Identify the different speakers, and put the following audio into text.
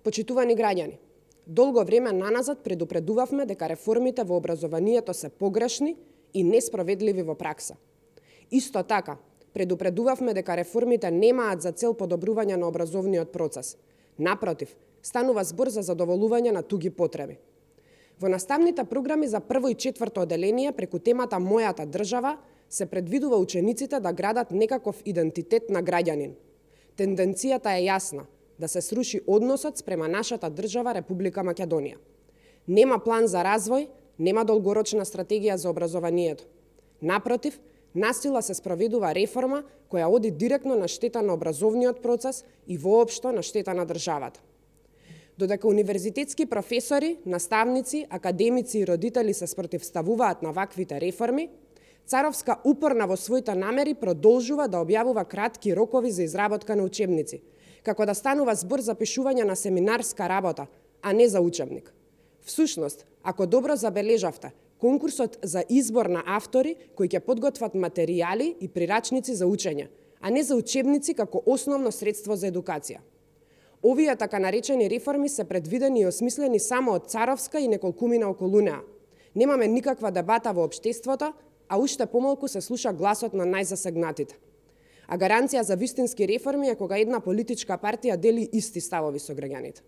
Speaker 1: Почитувани граѓани, долго време наназад предупредувавме дека реформите во образованието се погрешни и неспроведливи во пракса. Исто така, предупредувавме дека реформите немаат за цел подобрување на образовниот процес. Напротив, станува збор за задоволување на туги потреби. Во наставните програми за прво и четврто оделение преку темата Мојата држава се предвидува учениците да градат некаков идентитет на граѓанин. Тенденцијата е јасна – да се сруши односот спрема нашата држава Република Македонија. Нема план за развој, нема долгорочна стратегија за образованието. Напротив, насила се спроведува реформа која оди директно на штета на образовниот процес и воопшто на штета на државата. Додека универзитетски професори, наставници, академици и родители се спротивставуваат на ваквите реформи, Царовска упорна во своите намери продолжува да објавува кратки рокови за изработка на учебници, како да станува збор за пишување на семинарска работа, а не за учебник. Всушност, ако добро забележавте, конкурсот за избор на автори кои ќе подготват материјали и прирачници за учење, а не за учебници како основно средство за едукација. Овие така наречени реформи се предвидени и осмислени само од Царовска и неколкумина околу неа. Немаме никаква дебата во општеството, а уште помалку се слуша гласот на најзасегнатите. А гаранција за вистински реформи е кога една политичка партија дели исти ставови со граѓаните.